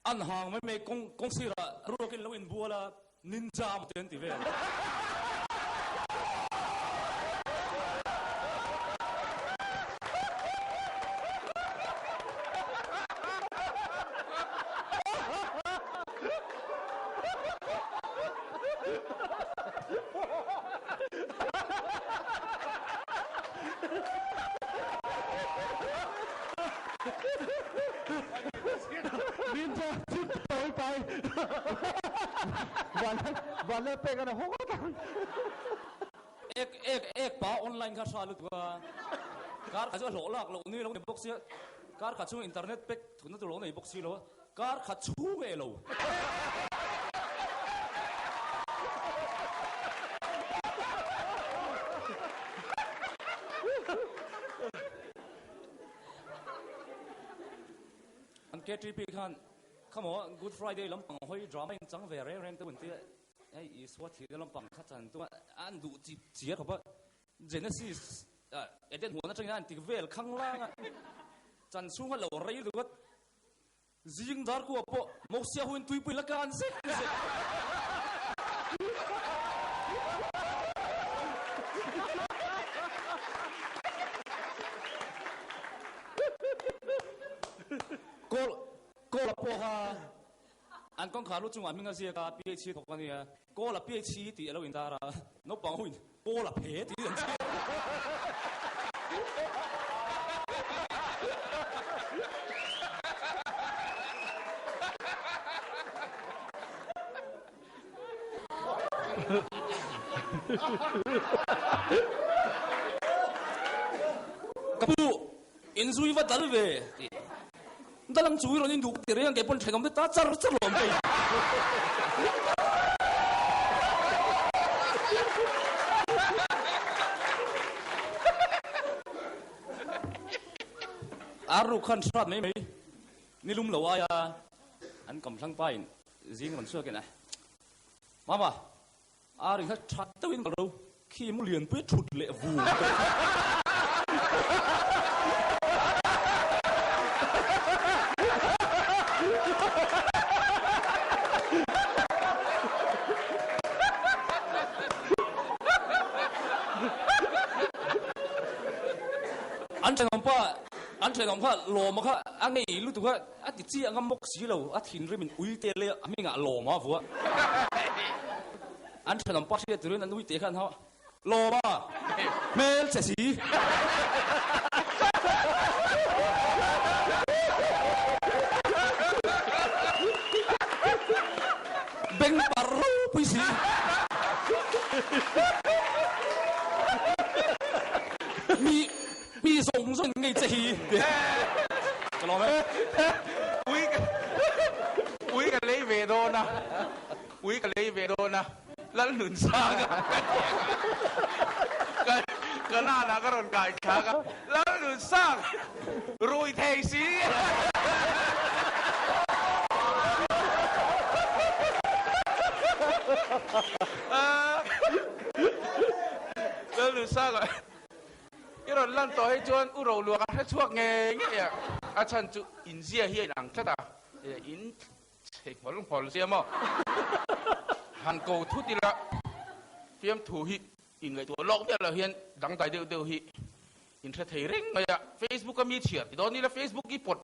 An hang mai mai kawng kawng sirah ruakin lo inbual a, ninja maw te an ti vel. Ninja chip tawi pai van la pek ana hawk ang. Ek ek ek pa online kha hra lutuk a kar khat chu a hlawh lak loh ni lo ni bawk sia kar khat chhung internet pek thutna tur lo nei bawk si lo a kar khat chhung e lo. An KTP khan khamaw Good Friday lampang hawi drama in chang ve reng reng te hun tia hei Isua thihna lampang kha chan tum a an duh chip chiar khawp a Genesis Eden huan atangin an tik vel khang lang a chan chhunga lo rei luat Zing dar kua pawh Mosia huin tuipui la kan zek zek. Kawl Kawla pawh kha an kawngkhar lu chungah hming a ziak a, PHC thawk a nia. Kawla PHC tih a lo intar a, naupang huin Kawla phe tih an ziak. Ka pu, inzui va dal ve tih. Dalang chu i rawn induh ti reng ang kei pawn thenawm te ta char char lo ang kei. Ar ruk khan hrat mai mai nilum lo aia an kam thlang pa in zing rawn chhuak in a Mama ar in kha that deuh in kal ro khi mu lian pui thut leh vur tawh. An thenawm pa an thenawm kha lawma kha a ngei lutuk a a ti chiah ngam bawk si lo a thinrim in ui te leh a hmingah lawma a vuah. An thenawm pa hriat turin an uite kha an hau a, Lawma, hmel che si. Beng par ropui si. Mi mi zawng zawng in ngei che hi. Ka lawm e. Ui ui ka lei ve dawn a. Ui ka lei ve dawn a, Lalnunsanga ka ti a, ka nanah ka rawn kai thlak a, Lalnunsang rui thei si. Lalnunsanga i rawn lan tawh hi chuan u Roluaka hre chhuak ngei ngei a, a chhan chu inzia hi a inang tlat a, in Chhe nghawl nghawl sia maw? Han ko thut ila fiamthu hi inngaihtuah lawk miah loh hian dangdai deuh deuh hi in hre thei reng mai a. Facebook a mi chhiar ti dawn ila Facebook hi pawt.